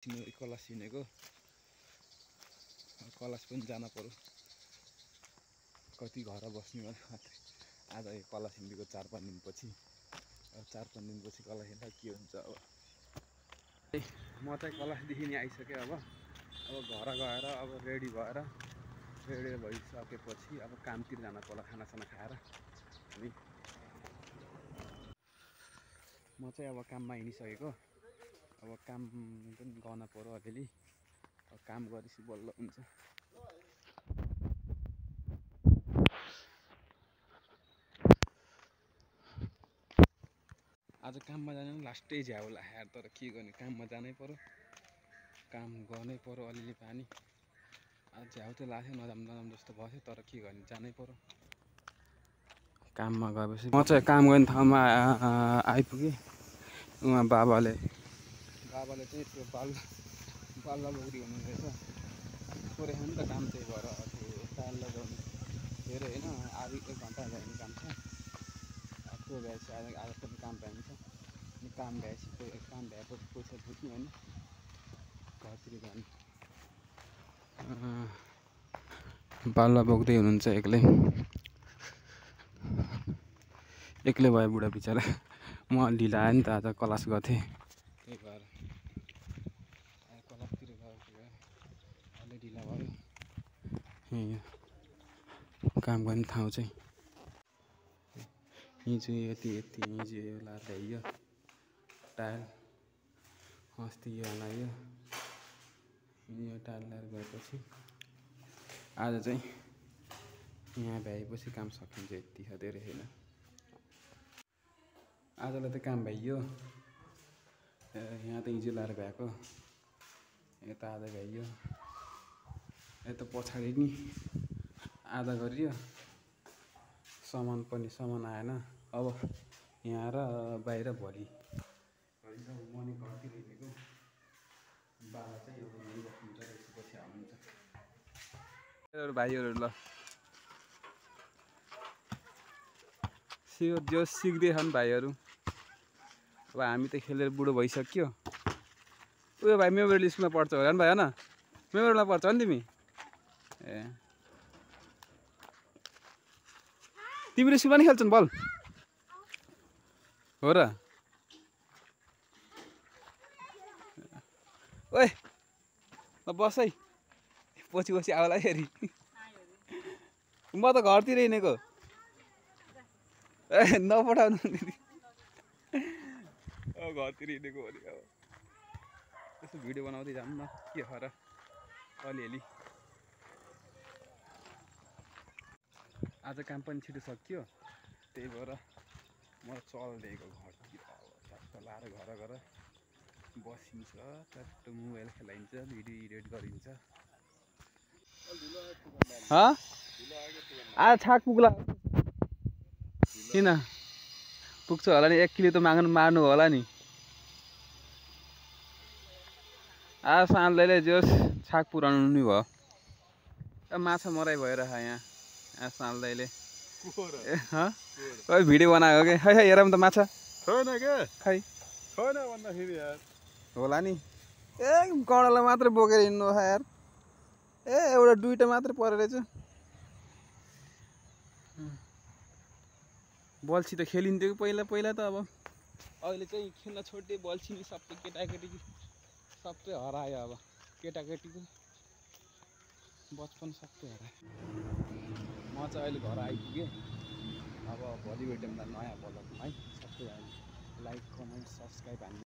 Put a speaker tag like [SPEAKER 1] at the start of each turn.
[SPEAKER 1] कलश हिँडेको कलश पनि जान पर्यो कति घर बस्ने मात्रै आज यो कलश हिँडेको 4-5 दिनपछि 4-5 दिनपछि कलश हिँड्दा के हुन्छ अब म चाहिँ कलशदेखि नि आइसकेँ अब घर गएर अब रेडी भइसकेपछि अब कामतिर जान पर्ला खानासाना खाएर अनि म चाहिँ अब काममा हिँडिसकेको अब काम पनि गर्न पर्यो अलिअलि काम गरेपछि बल्ल हुन्छ आज काममा जानु लास्टै झ्याउ लाग्यो तर के गर्ने काममा जानै पर्यो काम गर्नै पर्यो अलिअलि पानी आज झ्याउ त लाग्यो नजाम जस्तो भयो तर के गर्ने जानै पर्यो काममा गएपछि म चाहिँ काम गर्ने ठाउँमा आइपुगेँ उहाँ बाबाले चाहिँ त्यो बाल्ला लोग्री हुनुहुँदैछ पुरै हो नि त काम चाहिँ भएर त्यो बाल्ला गर्नु धेरै होइन आधी 1 घन्टा जाने काम छ त्यो भएपछि आज पनि काम भ्याइन्छ अनि काम भ्याएपछि पैसा बुझ्ने होइन घरतिर जाने बाल्ला बोक्दै हुनुहुन्छ एक्लै भयो बुढा बिचरा म ढिला आएँ नि त आज क्लास गर्थेँ त्यही भएर क्लासतिर गएर अलि ढिला भयो काम गर्ने ठाउँ चाहिँ हिजो यति हिजो यो लाएर ल्याइयो टायल अस्ति यो हलायो यो टायल ल्याएर गएपछि आज चाहिँ यहाँ भ्याएपछि काम सकिन्छ यति धेरै होइन आजलाई त काम भइयो यहाँ त हिजो लाएर भ्याएको यता आधा भ्याइयो यता पछाडि नि आधा गरियो सामान आएन अब यहाँ र बाहिर भरि मर्निङ घरतिर हिँडेको बाबा चाहिँ यो बस्नुहुन्छ त्यसपछि आउनुहुन्छ भाइहरू ल जो सिक्दैछन् भाइहरू अब हामी त खेलेर बुढो भइसक्यो उयो भाइ मेमोरियल स्कुलमा पढ्छ होला नि भाइ होइन मेमोरियलमा पढ्छ नि तिमी ए तिमीले स्कुलमा नि खेल्छन् बल हो र ओए बस है पछि आउला फेरि म त घरतिर हिँडेको ए नपठाउनु दिदी घरतिर हिँडेको भने अब यसो भिडियो बनाउँदै जाऊँ न के खर अलिअलि आज काम पनि छिटो सकियो त्यही भएर म चल्दिएको घरतिर अब लाएर घर बसिन्छ चट्ट मोबाइल खेलाइन्छ भिडियो एडिट गरिन्छ आज छाक पुग्ला किन पुग्छ होला नि 1 किलो त मार्नु होला नि आज साँझले जोस् छाक पुराउनु नि भयो माछा मराइ भइरह यहाँ साँझले खै भिडियो बनाएको के खै हेरौँ त माछा छैन के खै छैन भन्दाखेरि यार होला नि ए कडालाई मात्र बोकेर हिँड्नु यार ए एउटा 2टा मात्र परेर रहेछ बल्छी त खेलिन्थ्यो कि पहिला त अब अहिले चाहिँ खेल्न छोड्दै बल्छी नि सबै केटाकेटी सबै हरायो अब केटाकेटीको बचपन सबै हरायो म चाहिँ अहिले घर आइपुगेँ अब भोलि भेटौँ न नयाँ ब्लगमा है सबै लाइक कमेन्ट सब्सक्राइब हान्नु